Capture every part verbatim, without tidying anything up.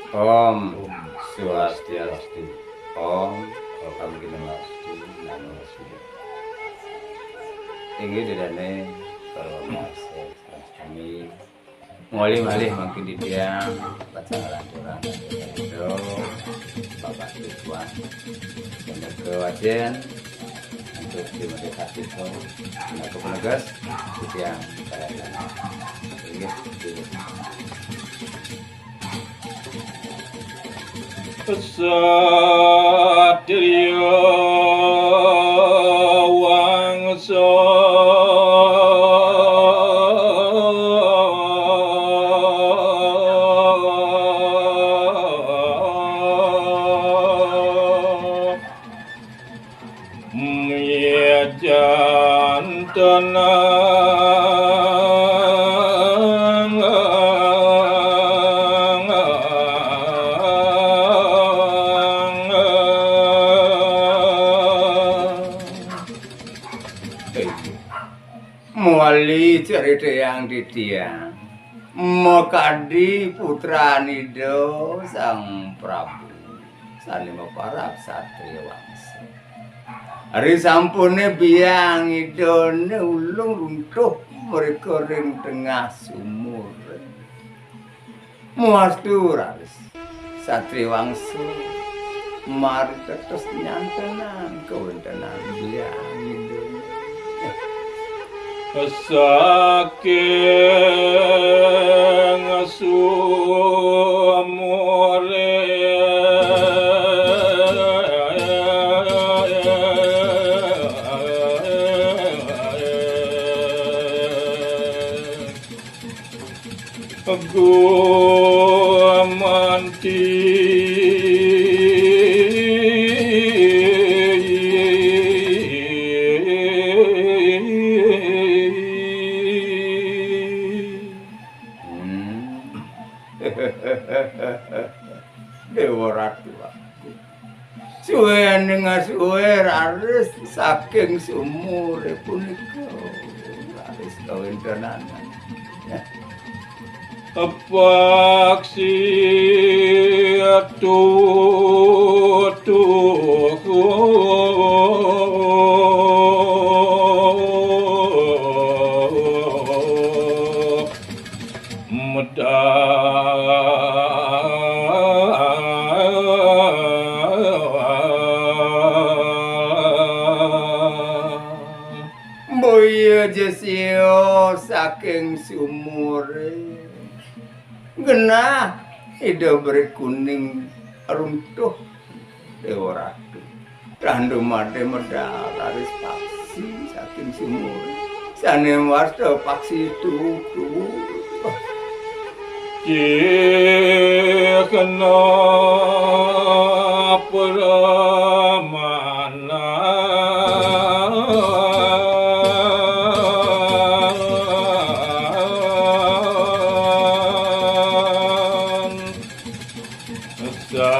Om Swastiastu. Om Okamginawastu. Namo Buddhaya. Inggih, Ida dané para pamirsa sareng sami. Malih-malih mangkin titiang pacang ngalanturang Ida Bapak Tuan. Sandaka wajén antuk di Madé Kartika, sandaka paneges titiang kalayan. Inggih, inggih. Satriya wangsa mijantenang. Mawali caritayang titiang, makadi putran Ida Sang Prabu sané maparab satriya wangsa. Ari sampuné biang Idané ulung runtuh mrika ring tengah sumur. Muastu raris satri wangsa maritetes nyantenang kawéntenan biang Ida. Saking sumuré gumanti. Hmm. Déwa Ratu aku. Suwéning suwé raris saking sumuré punika raris kawéntenan. Paksi tutuh medal. Boya ja sia saking sumuré. Genah Ida Beri Kuning runtuh, Déwa Ratu. Tandu Madé medal raris paksi saking sumur. Sané mawasta paksi tutu. Cih kena pramanan. Sang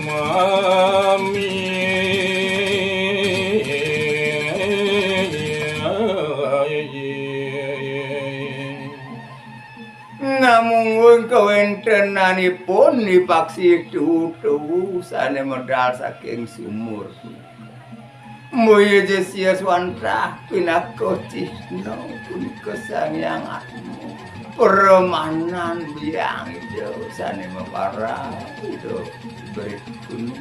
mami. Namung kawéntenanipun ni paksi tutu sané medal saking sumur. Mboya ja sia swantah pinaka cihna punika Sang Hyang Atma. Pramanan biang Ida sané maparab Ida Beri Kuning.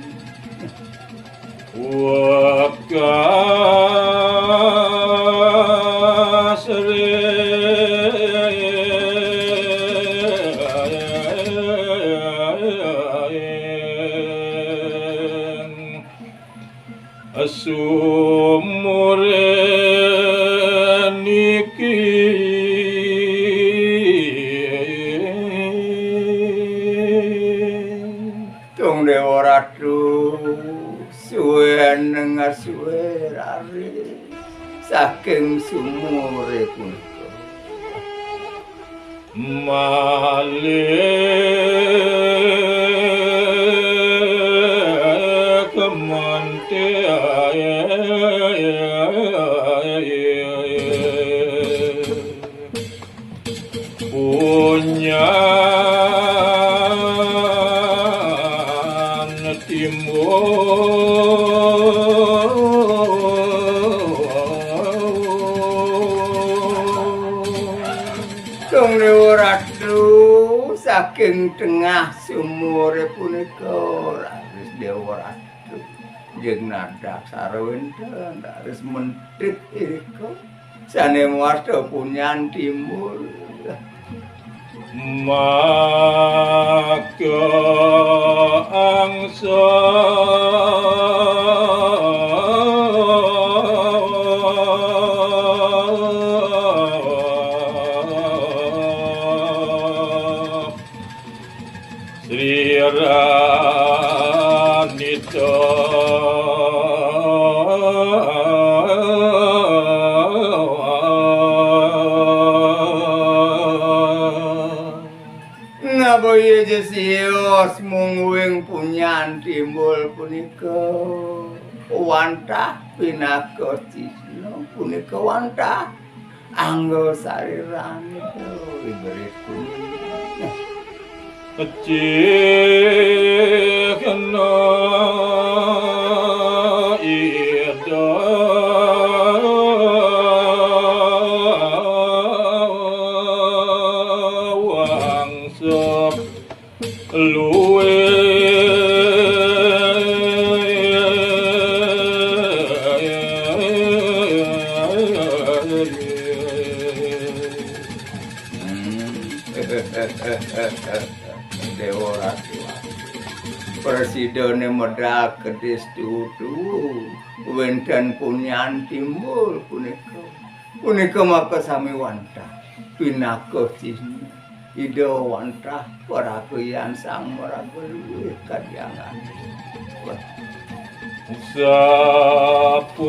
Wekas ring sumuré niki. Tung Déwa Ratu, suwéning suwé raris saking sumuré punika. Malih kemanti. Punyan timbul. Kang Déwa Ratu, saking tengah sumuré punika raris Déwa Ratu. Jeng nadak saréwénten raris mentik irika. Sané mawasta punyan timbul. Maka angsa Sri Ranita. Napa iya ja sios mungguing punyan timbul punika wantah pinaka cisna punika wantah angga sarirané, ibarat kuning. Cihna Ida wangsa luwih. Hmm. Déwa Ratu. Prasidané medal kedis tutu wénten punyan timbul punika. Punika maka sami wantah pinaka cisna. Ida wantah paragayan sang maraga luwih kadiangan. Sapunika.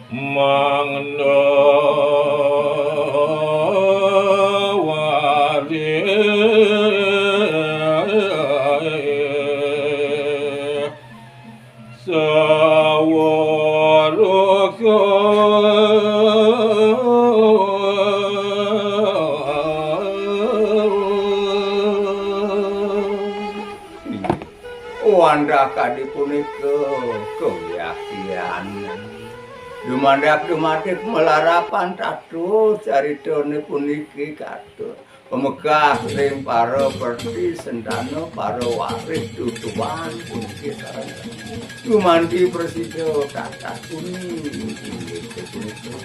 Mangda warih sawaraga. Wantah kadi punika kawiaktian. Dumadak dumadik malarapan tata caritané puniki katur. Pamekah ring para perti sentana, para warih tutuan puniki sareng gumanti prasida tatas puni inggih punika.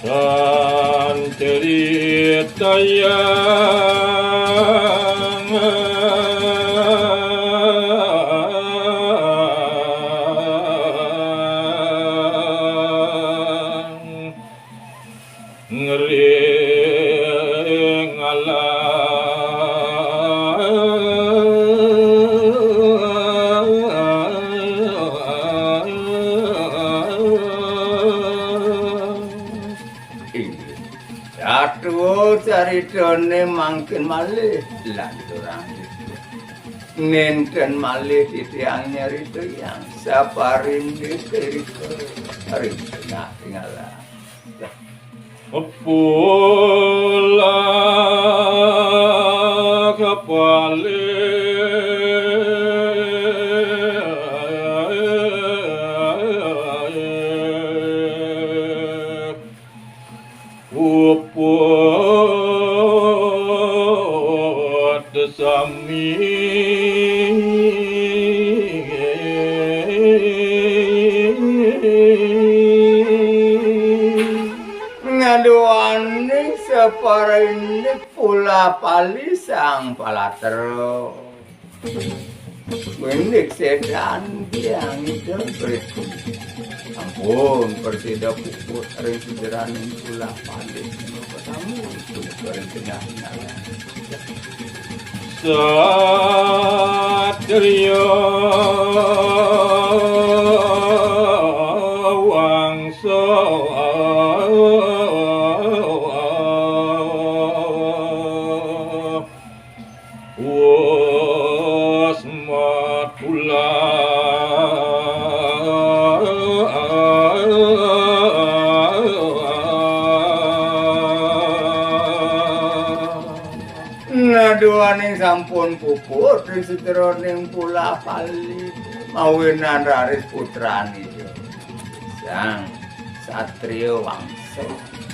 Tan ceritayang ngring alang. Inggih. Ratu caritané mangkin malih lanturang. Nénten malih titiang nyaritayang saparindik irika ring tengah tingalan. Pulang kapalih. Puput sami ngaduaning saparindik pulapali sang palatra. Windik sedan tiang ida berikut. Ampun, prasida puput ring sejeraning pulapali. Pertama, ring tengah-tengah. Satria wang Wus matula. Naduaning sampun puput ring sejeroning pulau Pali, mawinan raris putranipun Sang Satria Wangsa.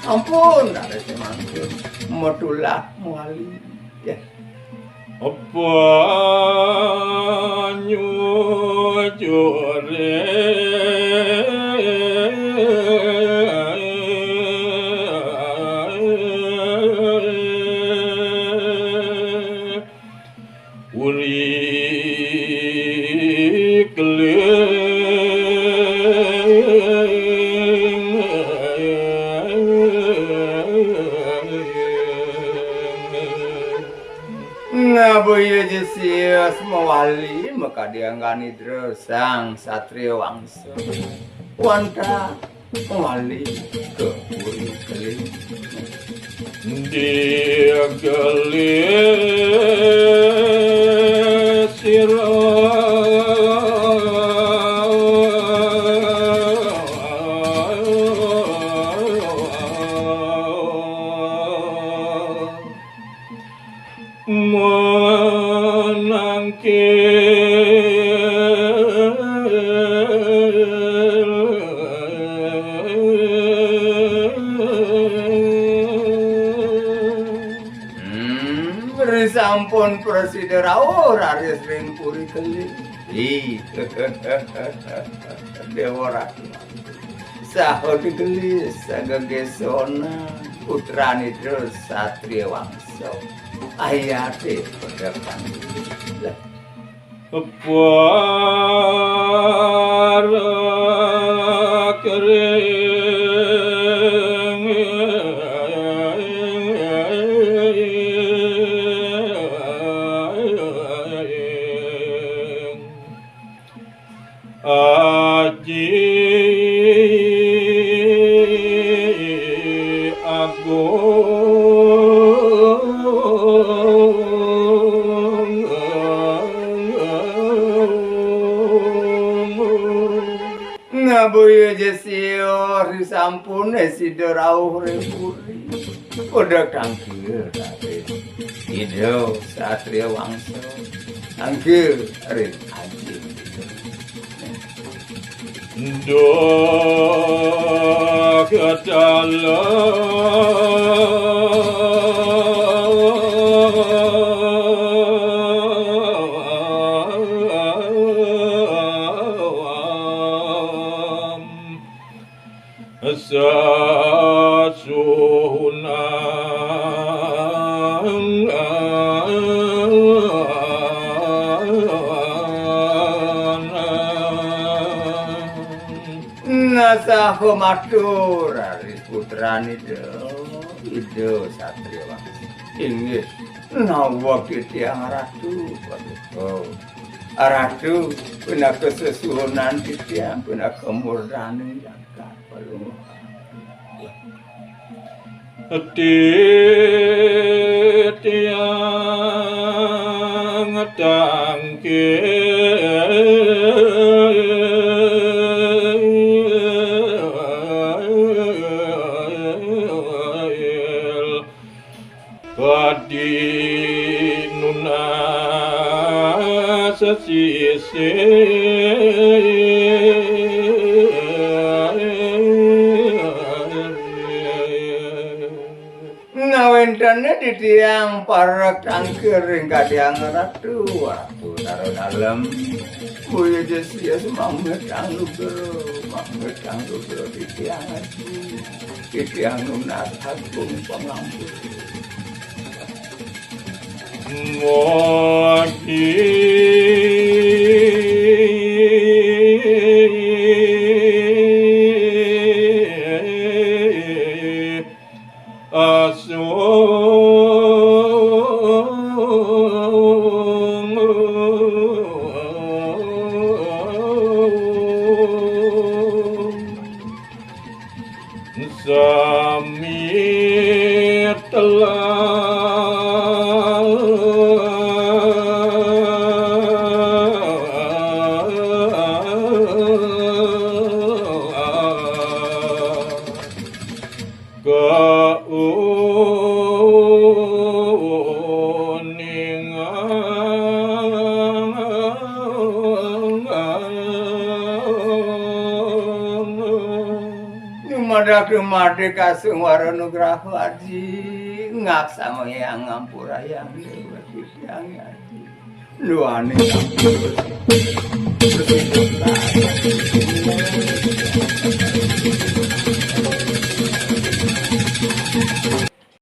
Ampun, raris mangkin matula mawali. Ya. Banyu juring uri keling. Ngabaya jesias mawali makadi anggan Indra Sang Satria Wangsa. Wantah mawali ka puri keling. Digelis sira. Menangkil. Hmm, risampun prasida rauh raris ring puri keling. Ih, Dewa Ratu. Saha digelis sagegé sona putranipun Satria Wangsa. Ayate pedekan. Para kering. Aji Agung. Ngabaya jesias risampun sida rauh ring puri. Pada tangkil, Raden. Ida Satria Wangsa. Tangkil, Raden. Aji. Duh, kedalam. Sasuhunan. Nasaha matur, raris putranipun Ida Satria Wangsa. Inggih, naweg titiang Ratu. Paduka. Ratu, pinaka sesuhunan titiang, pinaka murdaning jagat Palungguh. Titiang tangkil. Padi nunas sisih. Ngawéntené titiang parek tangkil ring kadiang Ratu, Ratu Tara Dalem. Boya Jesias mangwetang lugra, mangwetang lugra titiang ati. Titiang nunas agung pangampura. Mogi. Asung. Sami telah kauningan. Dumadak-dumadik kasung wara nugraha aji, ngaksama yang ngampura yang dewa titiang aji. Luane